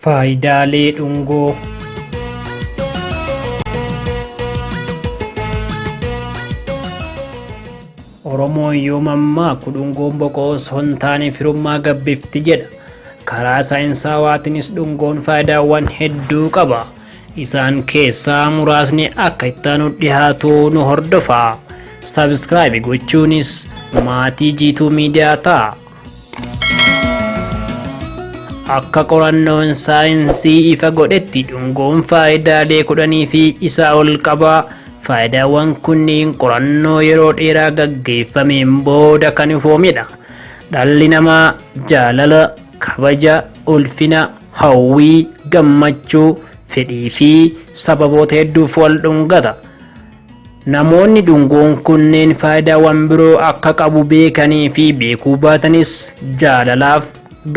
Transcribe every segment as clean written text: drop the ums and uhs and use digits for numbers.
Faayidaalee dhungoo. Oromoon yoo mammaaku dhungoon boqoo osoo hin taane firummaa gabbifti jedha. Karaa saayinsaawaatiinis dhungoon faayidaawwan hedduu qaba. Isaan keessaa muraasni akka itti aanu dhiyaatu nu hordofa. Subscribe gochuunis maatii Jiituu Miidiyaa ta'a. Akka qorannoon saayinsii ifa godhetti dhungoon faayidaalee 10 fi isaa ol qaba. Faayidaawwan kunniin qorannoo yeroo dheeraa gaggeeffameen booda kan ifoomedha. Dhalli namaa jaalala, kabaja, ulfina, hawwii, gammachuu, fedhii fi sababoota hedduuf wal dhungata. Namoonni dhungoon kunneen faayidaawwan biroo akka qabu beekanii fi beekuu baatanis jaalalaaf,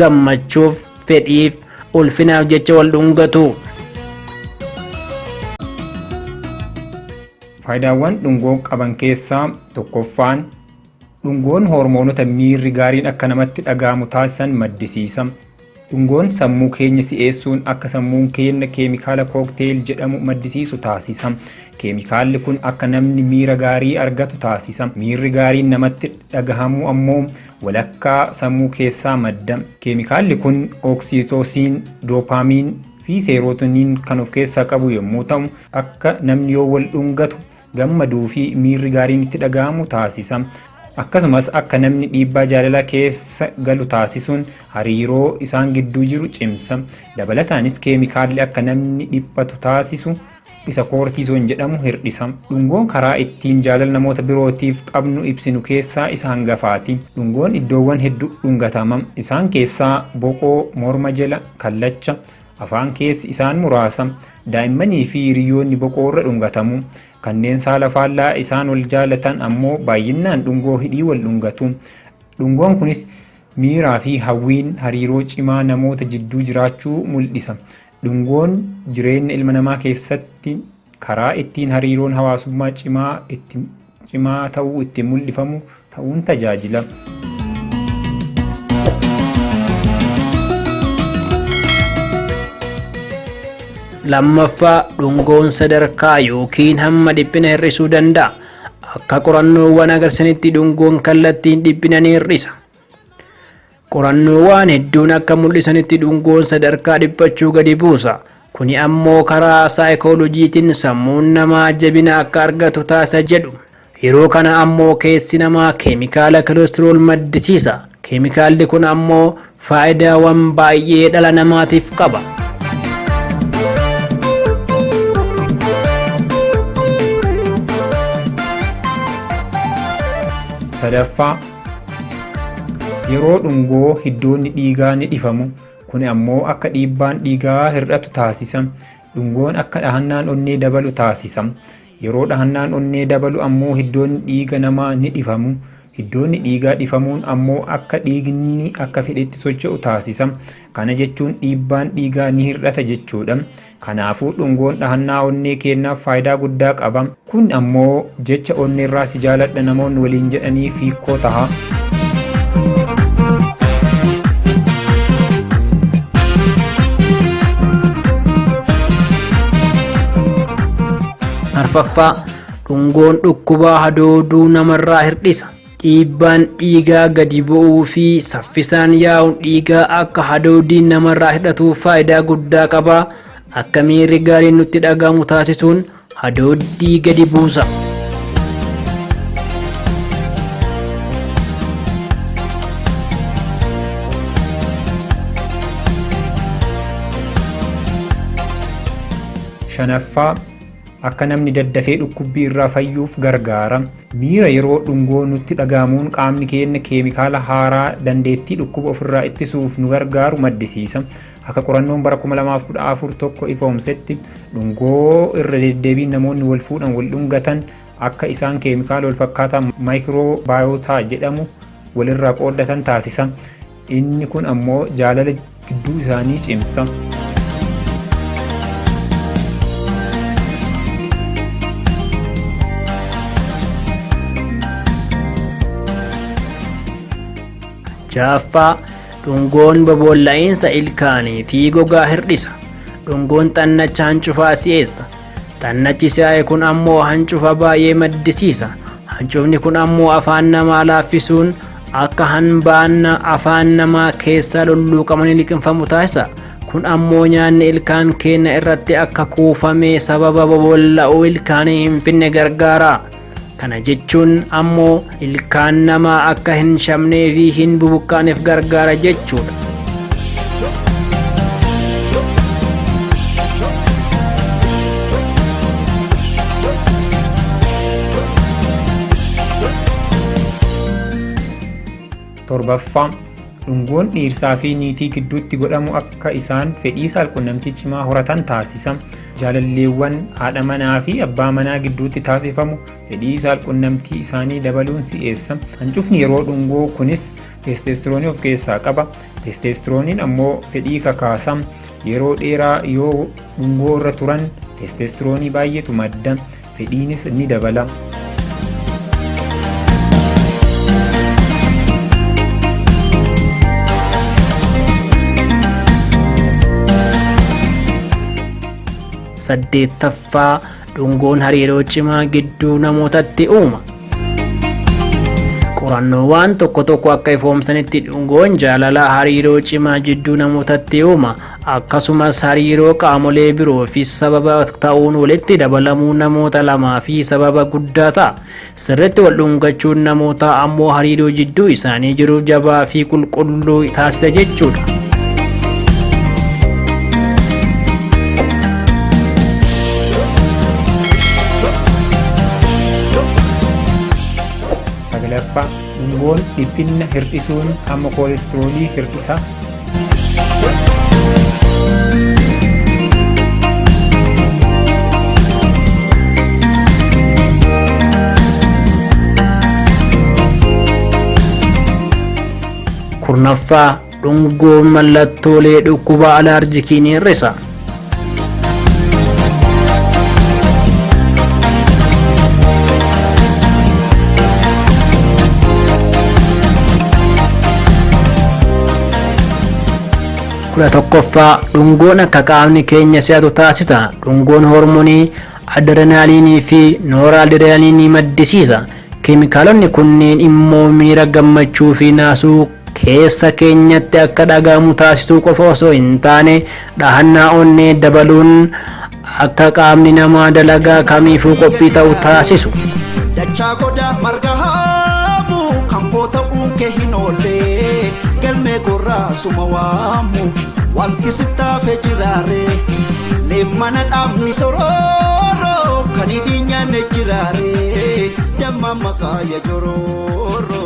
gammachuuf, fedhiif, ulfinaaf jecha wal dhungatu. Faayidaawwan dhungoon qaban keessaa tokkoffaan dhungoon hoormoonota miirri gaariin akka namatti dhaga'amu taasisan maddisiisa. Dhungoon sammuu keenya si'eessuun akka sammuun keenya keemikaala kookteel jedhamu maddisiisu taasisa. Keemikaalli kun akka namni miira gaarii argatu taasisa. Miirri gaariin namatti dhagahamuu ammoo walakkaa sammuu keessaa madda. Keemikaalli kun oksitoosiin, doopaamiin fi seerootoniin kan of keessaa qabu yommuu ta'u, akka namni yoo wal dhungatu gammaduu fi miirri gaariin itti dhaga'amu taasisa. Akkasumas akka namni dhiibbaa jaalalaa keessa galu taasisuun hariiroo isaan gidduu jiru cimsa. Dabalataanis keemikaalli akka namni dhiphatu taasisu isa koortiisoon jedhamu hir'isa. Dhungoon karaa ittiin jaalala namoota birootiif qabnu ibsinu keessaa isa hangafaati. Dhungoon iddoowwan hedduu dhungatama. Isaan keessaa boqoo, morma jala, kallacha, afaan keessi isaan muraasa. Daa'immanii fi hiriyoonni boqoorra dhungatamu. Kanneen saala faallaa isaan wal jaalatan ammoo baay'inaan dhungoo hidhii wal dhungatu. Dhungoon kunis miiraa fi hawwiin hariiroo cimaa namoota jidduu jiraachuu mul'isa. Dhungoon jireenya ilma namaa keessatti karaa ittiin hariiroon hawaasummaa cimaa itti cimaa ta'uu ittiin mul'ifamu ta'uun tajaajila. Lammaffaa, dhungoon sadarkaa yookiin hamma dhiphina hir'isuu danda'a. Akka qorannoowwan agarsiisanitti dhungoon kallattiin dhiphina ni hir'isa. Qorannoowwan hedduun akka mul'isanitti dhungoon sadarkaa dhiphachuu gadi buusa. Kuni ammoo karaa saayikoolojiitiin sammuun namaa jabina akka argatu taasisa jedhu. Yeroo kana ammoo keessi namaa keemikaala kolestirool maddisiisa. Keemikaalli kun ammoo faayidaawwan baay'ee dhala namaatiif qaba. Sadaffaa, yeroo dhungoo hiddoonni dhiigaa ni dhifamu. Kun ammoo akka dhiibbaan dhiigaa hir'atu taasisa. Dhungoon akka dhahannaan onnee dabalu taasisa. Yeroo dhahannaan onnee dabalu ammoo hiddoonni dhiiga namaa ni dhifamu. Hiddoonni dhiigaa dhifamuun ammoo akka dhiigni akka fedhetti socho'u taasisa. Kana jechuun dhiibbaan dhiigaa ni hir'ata jechuudha. Kanaafuu dhungoon dhahannaa onnee keenyaaf faayidaa guddaa qaba. Kun ammoo jecha onneerraa si jaaladha namoonni waliin jedhaniif hiikkoo taha. Arfaffaa, dhungoon dhukkubaa hadooduu namarraa hir'isa. Dhiibbaan dhiigaa gadi bu'uu fi saffisaan yaa'uun dhiigaa akka hadoodiin namarraa hir'atuuf faayidaa guddaa qaba. Akka miirri gaariin nutti dhaga'amu taasisuun hadooddii gadi buusa. Shanaffaa, akka namni daddafee dhukkubbii irraa fayyuuf gargaara. Miira yeroo dhungoo nutti dhaga'amuun qaamni keenya keemikaala haaraa dandeettii dhukkuba ofirraa ittisuuf nu gargaaru maddisiisa. Akka qorannoon bara 2014 tokko ifoomsetti dhungoo irra deddeebiin namoonni wal fuudhan wal dhungatan akka isaan keemikaala wal fakkaataa maayikiroobaayootaa jedhamu walirraa qooddatan taasisa. Inni kun ammoo jaalala gidduu isaanii cimsa. Ja'affaa, Dhungoon bobolla'iinsa ilkaanii fi gogaa hir'isa. Dhungoon xannacha hancufaa si'eessa. Xannachi si'aaye kun ammoo hancufa baay'ee maddisiisa. Hancufni kun ammoo afaan namaa laaffisuun akka hanbaan afaan namaa keessaa lulluuqamanii liqimfamu taasisa. Kun ammoo nyaanni ilkaan keenya irratti akka kuufamee sababa bobolla'uu ilkaanii hin finne gargaara. Kana jechuun ammoo ilkaan namaa akka hin shamnee fi hin bubuqqaaneef gargaara jechuudha. Torbaffaa, dhungoon dhiirsaa fi niitii gidduutti godhamu akka isaan fedhii saalqunnamtii cimaa horatan taasisa. Jaalalleewwan haadha manaa fi abbaa manaa gidduutti taasifamu fedhii saalqunnamtii isaanii dabaluun si'eessa. Hancufni yeroo dhungoo kunis testosteroonii of keessaa qaba. Testosterooniin ammoo fedhii kakaasa. Yeroo dheeraa yoo dhungoo irra turan testosteroonii baay'eetu madda. Fedhiinis ni dabala. Saddeettaffaa, dhungoon hariiroo cimaa gidduu namootatti uuma. Qorannoowwan tokko tokko akka ifoomsanitti dhungoon jaalala hariiroo cimaa jidduu namootatti uuma. Akkasumas hariiroo qaamolee biroofis sababa ta'uun walitti dabalamuu namoota lamaa fi sababa guddaa ta'a. Sirriitti wal dhungachuun namootaa ammoo hariiroo jidduu isaanii jiru jabaa fi qulqulluu taasisa jechuudha. Saglaffaa, dhungoon dhiphinna hir'isuun hamma koolestiroolii hir'isa. Kurnaffaa, dhungoon mallattoolee dhukkuba alaarjikii ni hir'isa. 11ffaa, dhungoon akka qaamni keenya si'atu taasisa. Dhungoon hormoonii adrenaaliinii fi nooraadrenaaliinii maddisiisa. Keemikaalonni kunneen immoo miira gammachuu fi naasuu keessa keenyatti akka dhaga'amu taasisuu qofa osoo hin taane dhahannaa onnee dabaluun akka qaamni namaa dalagaa kamiifuu qophii ta'u taasisu. Dachaa goda marga haamu kan koo ta'uun kee hin oolle galmee gorraa suma waamu wanti sittaafe jiraare leemmana dhaabni sorooroo kan hidhii nyaanne jiraare damma maqaa ya jorooroo.